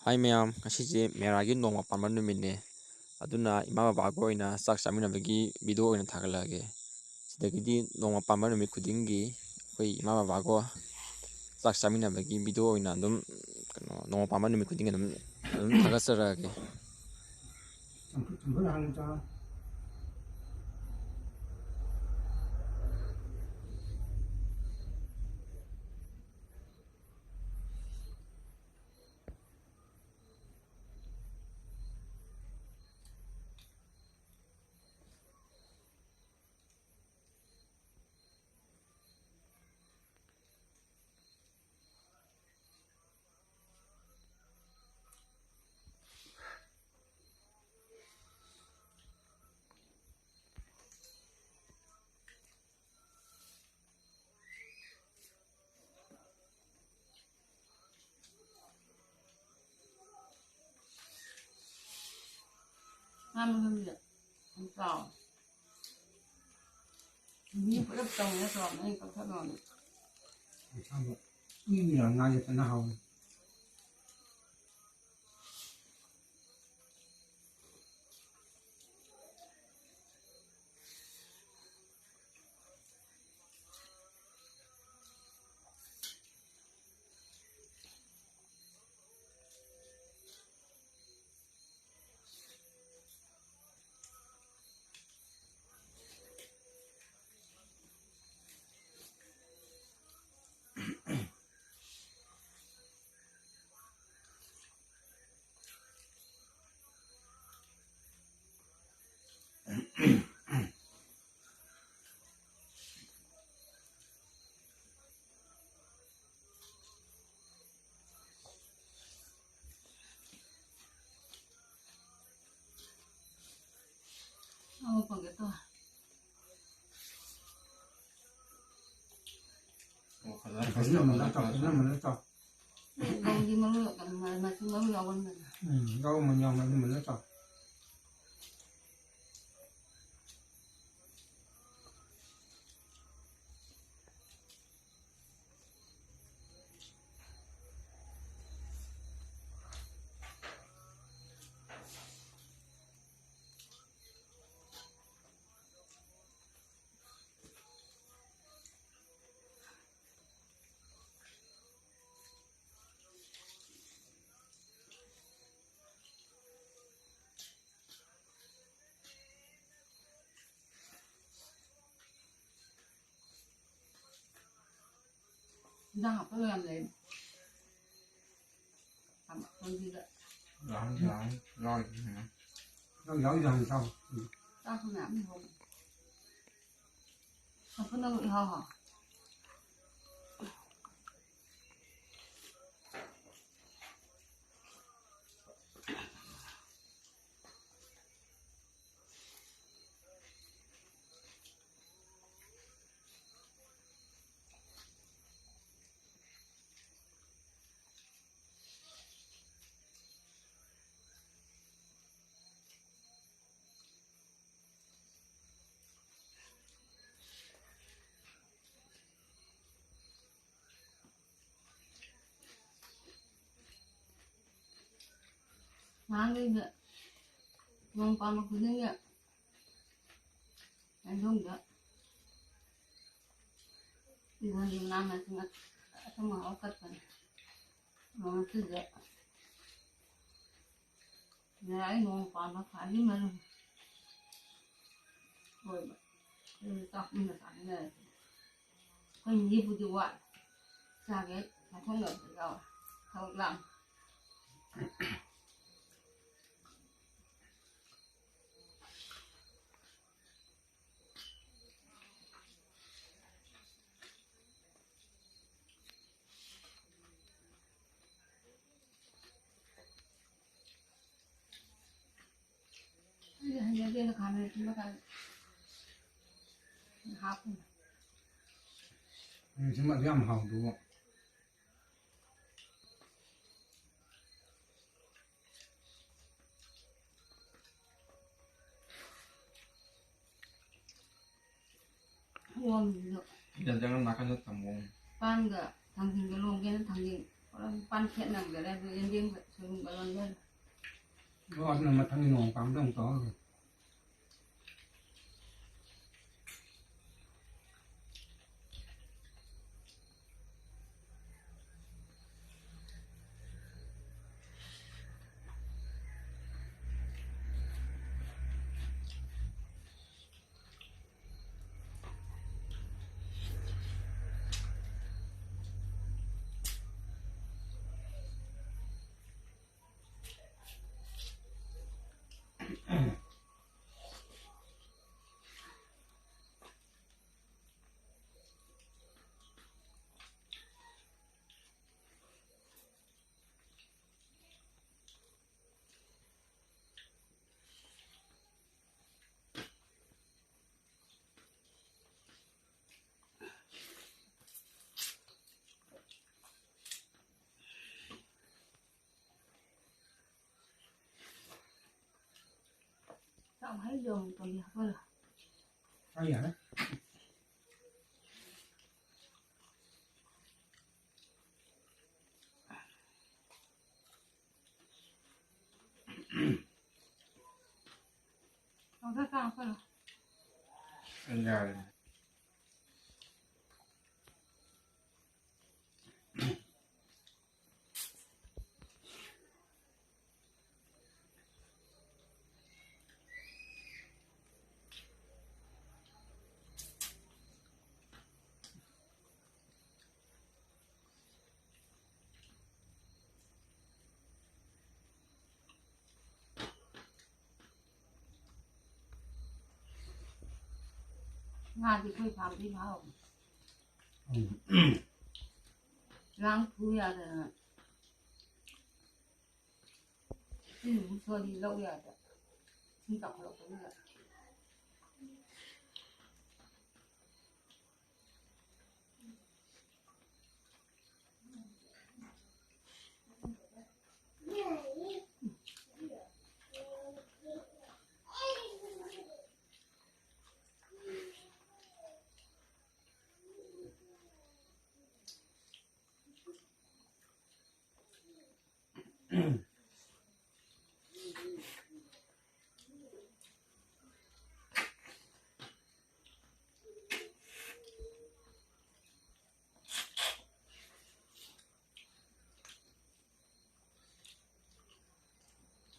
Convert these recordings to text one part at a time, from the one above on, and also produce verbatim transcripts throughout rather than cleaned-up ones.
ꯍꯥꯏ ꯃꯌꯥꯝ, ꯉꯁꯤꯁꯦ ꯃꯦꯔꯥꯒꯤ ꯅꯣꯡꯃ ꯄꯥꯟꯕ ꯅꯨꯃꯤꯠꯅꯦ꯫ ꯑꯗꯨꯅ ꯏꯃꯥ ꯕꯕꯥꯒ ꯑꯣꯏꯅ ꯆꯥꯛ ꯆꯥꯃꯤꯟꯅꯕꯒꯤ ꯚꯤꯗꯤꯑꯣ ꯑꯣꯏꯅ ꯊꯥꯒꯠꯂꯛꯑꯒꯦ꯫ ꯁꯤꯗꯒꯤꯗꯤ ꯅꯣꯡꯃ ꯄꯥꯟꯕ ꯅꯨꯃꯤꯠ ꯈꯨꯗꯤꯡꯒꯤ ꯑꯩꯈꯣꯏ ꯏꯃꯥ ꯕꯕꯥꯒ ꯆꯥꯛ ꯆꯥꯃꯤꯟꯅꯕꯒꯤ ꯚꯤꯗꯤꯑꯣ ꯑꯣꯏꯅ ꯑꯗꯨꯝ, ꯀꯩꯅꯣ, ꯅꯣꯡꯃ ꯄꯥꯟꯕ ꯅꯨꯃꯤꯠ ꯈꯨꯗꯤꯡꯒꯤ ꯑꯗꯨꯝ, ꯑꯗꯨꯝ ꯊꯥꯒꯠꯆꯔꯛꯑꯒꯦ꯫ ꯆꯝꯐꯨꯠ, ꯆꯝꯐꯨꯠ ꯍꯥꯟꯅ ꯆꯥ꯫ ꯉꯥ ꯃꯔꯨꯝꯁꯦ ꯌꯥꯝ ꯆꯥꯎꯋꯦ꯫ ꯃꯤ ꯄꯨꯂꯞ ꯇꯧꯔꯦ ꯇꯧꯔꯝꯃꯦ, ꯑꯩ ꯀꯛꯊꯠꯂꯣꯅ꯫ ꯑꯁꯥꯡꯕ ꯎꯏ ꯎꯏ ꯂꯥꯎꯔ ꯉꯥꯁꯦ ꯐꯖꯅ ꯍꯥꯎꯋꯦ꯫ ꯑꯃ ꯐꯪꯒꯦ ꯇꯧ꯫ ꯐꯖꯅ ꯃꯨꯜꯂ ꯆꯥꯎ, ꯐꯖꯅ ꯃꯨꯜꯂ ꯆꯥꯎ꯫ ꯂꯧꯗꯤ ꯃꯔꯨ, ꯃꯆꯨ ꯃꯔꯨ ꯌꯥꯎꯒꯟꯕꯅꯦ꯫ ꯎꯝ, ꯂꯧ ꯃꯨꯟ ꯌꯥꯎꯅ ꯑꯗꯨꯝꯕꯅ ꯆꯥꯎ꯫ ꯏꯟꯖꯥꯡ ꯍꯥꯞꯄ ꯌꯥꯝ ꯂꯩ꯫ ꯌꯥꯝ ꯃꯈꯜꯁꯤꯗ꯫ ꯌꯥꯎꯏ, ꯌꯥꯎꯏ, ꯌꯥꯎꯏ꯫ ꯅꯪ ꯌꯥꯎꯏ ꯌꯥꯎꯏ ꯆꯥꯎ꯫ ꯆꯥꯛꯁꯨ ꯃꯌꯥꯝ ꯂꯩꯍꯧꯕꯅꯤ꯫ ꯆꯝꯐꯨꯠꯅꯕꯨ ꯏꯍꯥꯎ ꯍꯥꯎ꯫ ꯉꯍꯥꯟꯈꯩꯗ ꯅꯣꯡ ꯄꯥꯝꯕ ꯈꯨꯗꯤꯡꯒꯤ ꯍꯩꯅꯧꯗ ꯏꯪꯈꯣꯜꯒꯤ ꯃꯅꯥ ꯃꯁꯤꯡ ꯑꯊꯨꯝ ꯑꯍꯥꯎ ꯀꯠꯄꯅꯤ꯫ ꯉꯁꯤꯗꯤ ꯉꯔꯥꯡ ꯅꯣꯡ ꯄꯥꯟꯕ ꯈ꯭ꯋꯥꯏꯗꯒꯤ ꯃꯔꯨ ꯑꯣꯏꯕ꯫ ꯑꯗꯨꯅ ꯆꯥꯛ ꯄꯨꯟꯅ ꯆꯥꯃꯤꯟꯅꯔꯁꯤ꯫ ꯑꯩꯈꯣꯏ ꯃꯤꯕꯨꯗꯤ ꯋꯥꯠꯂꯤ꯫ ꯆꯥꯒꯦ ꯆꯥꯊꯣꯛꯅꯕꯁꯨ ꯌꯥꯎꯔꯦ꯫ ꯊꯕꯛ ꯂꯥꯝꯃꯤ꯫ ꯑꯩꯗꯤ ꯍꯩꯅꯗꯦꯗ ꯈꯥꯃꯦꯟ ꯑꯁꯤꯟꯕ ꯀꯥꯏ ꯍꯥꯞꯄꯅ꯫ ꯈꯥꯃꯦꯟ ꯑꯁꯤꯟꯕ ꯑꯗꯨ ꯌꯥꯝ ꯍꯥꯎꯗꯨꯕꯨ꯫ ꯂꯣꯟꯕꯗꯨ꯫ ꯌꯦꯟꯗꯦꯝ ꯅꯥꯀꯟꯗ ꯊꯝꯃꯣ꯫ ꯄꯥꯟꯒ ꯊꯥꯡꯖꯤꯡꯒ ꯂꯣꯟꯒꯦꯅ ꯊꯥꯡꯖꯤꯡ ꯄꯨꯔꯥ ꯄꯥꯟ ꯈꯦꯠ ꯅꯪꯗꯔꯦ꯫ ꯑꯗꯨ ꯌꯦꯟꯗꯦꯝꯒ ꯁꯣꯏꯕꯨꯝꯒ ꯂꯣꯟꯖꯜꯂꯦ꯫ ꯑꯣ, ꯑꯗꯨꯅ ꯃꯊꯪꯒꯤ ꯅꯣꯡꯃ ꯄꯥꯟꯕꯗ ꯑꯃꯨꯛ ꯇꯧꯔꯒꯦ꯫ ꯍꯩꯗꯣ ꯑꯃꯨꯛꯇꯪꯗꯤ ꯍꯥꯞꯄꯜꯂꯣ꯫ ꯑꯩ ꯌꯥꯔꯦ꯫ ꯀꯥꯡꯁꯣꯏ ꯆꯥ ꯍꯥꯞꯄꯜꯂꯣ꯫ ꯑꯩ ꯌꯥꯔꯦ꯫ ꯉꯥꯗꯤ ꯑꯩꯈꯣꯏ ꯐꯥꯝꯗꯩ ꯐꯥꯍꯧꯕꯅꯤ꯫ ꯎꯝ꯫ ꯂꯥꯡ ꯐꯨ ꯌꯥꯗꯅ꯫ ꯏꯁꯤꯡ ꯑꯃꯨꯛ ꯁꯣꯜꯂꯤ, ꯂꯧ ꯌꯥꯗ꯫ ꯏꯁꯤꯡ ꯆꯥꯎꯈꯠꯂꯛꯄꯗꯨꯗ꯫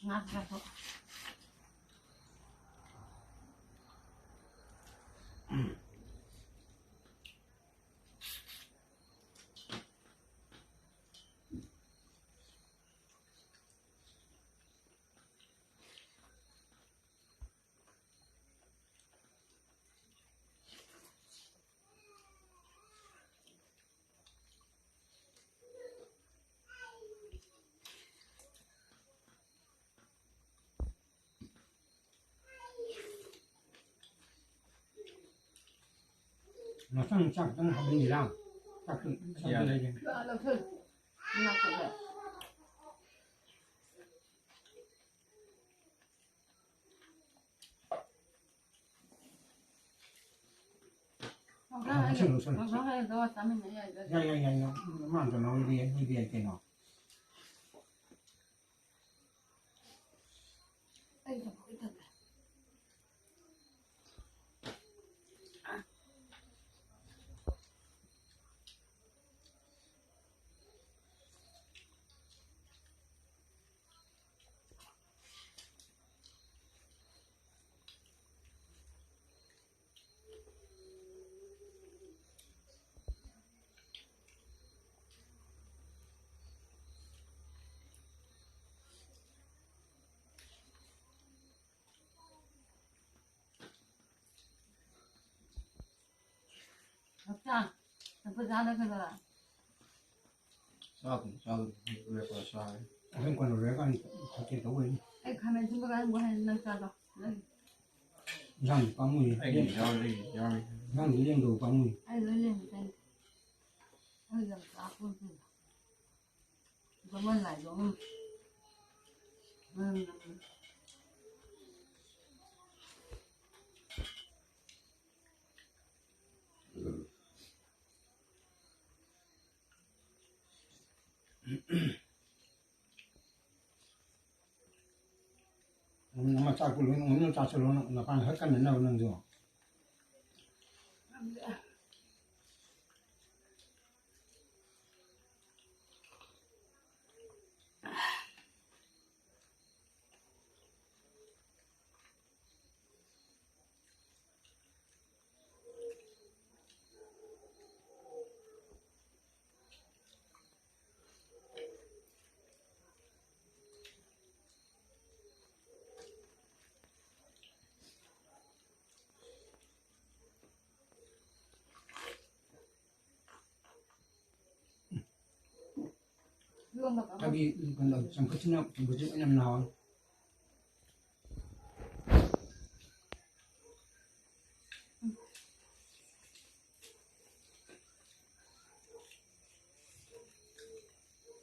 ꯉꯥ ꯈꯔ ꯊꯣꯛ꯫ ꯃꯊꯪ ꯆꯥꯛ ꯈꯤꯇꯪ ꯍꯥꯞꯅꯤꯡꯉꯤꯔꯥ? ꯆꯥꯛ ꯈꯤꯇꯪ ꯌꯥꯔꯦ꯫ ꯂꯩꯒꯦ꯫ ꯂꯧꯁꯜꯂꯨ꯫ ꯉꯥ ꯊꯣꯛꯂꯦ꯫ ꯅꯪ ꯑꯩ ꯂꯧꯁꯜꯂꯨ, ꯂꯧꯁꯜꯂꯨ꯫ ꯀꯥꯡꯁꯣꯏ ꯍꯩꯔꯒ ꯆꯥꯃꯤꯟꯅ ꯌꯥꯏꯗ꯫ ꯌꯥꯏ, ꯌꯥꯏ, ꯌꯥꯏ, ꯌꯥꯏ꯫ ꯃꯥ ꯑꯝꯇ ꯂꯧꯔꯗꯤ ꯌꯥꯏ, ꯂꯧꯕ ꯌꯥꯏ ꯀꯩꯅꯣ꯫ ꯑꯩ ꯆꯝꯐꯨꯠ ꯇꯧꯒꯦ꯫ ꯍꯛꯆꯥꯡ ꯆꯝꯐꯨꯠ ꯆꯥꯗ ꯀꯩꯗꯧꯔꯦ? ꯆꯥꯗ꯭ꯔꯤ, ꯆꯥꯗ꯭ꯔꯤ꯫ ꯂꯦꯞꯄꯒ ꯆꯥꯔꯦ꯫ ꯑꯗꯨꯝ ꯀꯩꯅꯣ ꯂꯣꯏꯔꯀꯥꯟꯗ ꯊꯛꯀꯦ ꯇꯧꯕꯅꯤ꯫ ꯑꯩ ꯈꯥꯃꯦꯟ ꯑꯁꯤꯟꯕꯒ ꯑꯗꯨꯝ ꯍꯥꯏ ꯅꯪ ꯆꯥꯗꯣ꯫ ꯅꯪ ꯏꯟꯖꯥꯡꯗꯤ ꯄꯥꯝꯃꯨꯏꯌꯦ꯫ ꯑꯩꯒꯤ ꯌꯥꯎꯔꯤ, ꯌꯥꯎꯔꯤ꯫ ꯏꯟꯖꯥꯡꯗꯤ ꯂꯦꯡꯗꯧ ꯄꯥꯝꯃꯨꯏ꯫ ꯑꯩ ꯂꯣꯏ ꯂꯦꯡꯉꯦ ꯆꯥꯏ꯫ ꯑꯩ ꯌꯥꯝ ꯆꯥꯄꯣꯟꯇꯦ꯫ ꯖꯃꯣꯟ ꯂꯥꯏꯗꯣ, ꯎꯝ꯫ ꯎꯝ, ꯎꯝ꯫ ꯎꯝ, ꯑꯃ ꯆꯥꯛ ꯄꯨꯔꯛꯑꯣ, ꯅꯪ ꯆꯥꯁꯤꯜꯂꯣ, ꯅꯪ ꯅꯄꯥꯟ ꯈꯔ ꯀꯟꯅꯅꯕ ꯅꯪꯁꯨ꯫ ꯊꯕꯤ, ꯀꯩꯅꯣ, ꯆꯝꯐꯨꯠꯁꯤꯅ, ꯆꯝꯐꯨꯠꯁꯤꯅ ꯌꯥꯝ ꯍꯥꯎꯋꯦ꯫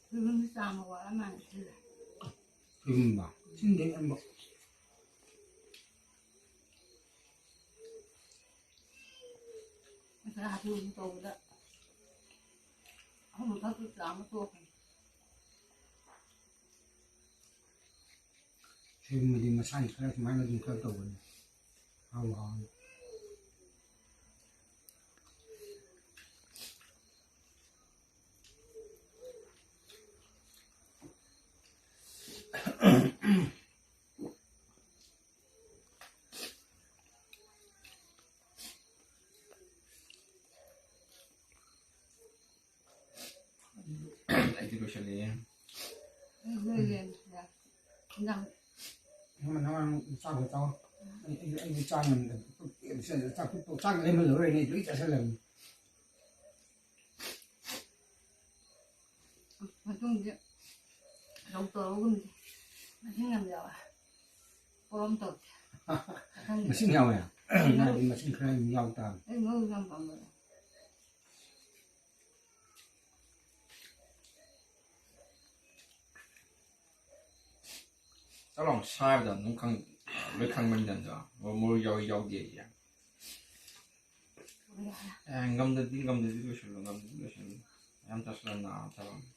ꯁꯣꯏꯕꯨꯝꯗꯤ ꯆꯥꯝꯕ ꯋꯥꯔ ꯃꯥꯜꯂꯦ ꯁꯤꯁꯦ꯫ ꯁꯣꯏꯕꯨꯝꯗꯣ? ꯁꯤꯟꯗꯦ ꯑꯝꯕ꯫ ꯍꯥꯊꯨ ꯍꯥꯊꯨ ꯇꯧꯕꯗ ꯑꯍꯨꯝ ꯈꯛꯇ ꯆꯥꯝꯃ ꯇꯣꯛꯈ꯭ꯔꯦ꯫ ꯁꯤꯒꯨꯝꯕꯗꯤ ꯃꯁꯥꯅ ꯈꯔ ꯁꯨꯃꯥꯏꯅ ꯑꯗꯨꯝ ꯈꯔ ꯇꯧꯕꯅꯤ꯫ ꯍꯥꯎ ꯍꯥꯎꯅ꯫ ꯑꯩꯗꯤ ꯂꯣꯏꯁꯜꯂꯦ꯫ ꯎꯝ, ꯂꯣꯏꯔꯦ꯫ ꯏꯟꯖꯥꯡ ꯅꯪꯅ, ꯅꯪꯅ ꯆꯥꯕ ꯆꯥꯎ꯫ ꯑꯩ, ꯑꯩ, ꯑꯩꯗꯤ ꯆꯥ ꯉꯝꯗꯦ꯫ ꯆꯥꯛ, ꯆꯥꯛ ꯂꯦꯝꯍꯜꯂꯔꯣꯏꯅꯦ, ꯂꯣꯏ ꯆꯥꯁꯜꯂꯕꯅꯤ꯫ ꯃꯇꯨꯡꯗꯤ ꯂꯧ ꯇꯧꯔꯒꯨꯝꯁꯦ꯫ ꯃꯁꯤꯡ ꯌꯥꯝ ꯌꯥꯎꯋꯦ꯫ ꯄꯣꯔꯣꯝ ꯇꯧꯁꯦ꯫ ꯃꯊꯪꯗꯤ ꯃꯁꯤꯡ ꯌꯥꯎꯋꯦ? ꯑꯩ ꯃꯔꯨ ꯃꯥꯗꯤ ꯃꯁꯤꯡ ꯈꯔ ꯑꯗꯨꯝ ꯌꯥꯎ ꯇꯥꯕꯅꯤ꯫ ꯑꯩ ꯃꯔꯨ ꯌꯥꯝ ꯄꯥꯝꯕꯅꯦ꯫ ꯆꯥꯛ ꯂꯥꯎ ꯁꯥꯏꯕꯗ ꯑꯗꯨꯝ ꯈꯪ-, ꯂꯣꯏ ꯈꯪꯕꯅꯤꯗ ꯑꯗꯣ꯫ ꯃꯣꯔꯣꯛ, ꯃꯣꯔꯣꯛ ꯌꯥꯎꯏ ꯌꯥꯎꯗꯦ ꯑꯩꯁꯦ꯫ ꯑꯦ, ꯉꯝꯗꯗꯤ, ꯉꯝꯗꯗꯤ ꯂꯣꯏꯁꯜꯂꯨ, ꯉꯝꯗꯗꯤ ꯂꯣꯏꯁꯜꯂꯨ꯫ ꯌꯥꯝ ꯆꯥꯁꯜꯂ ꯅꯥꯕ ꯊꯕꯛꯅꯤ꯫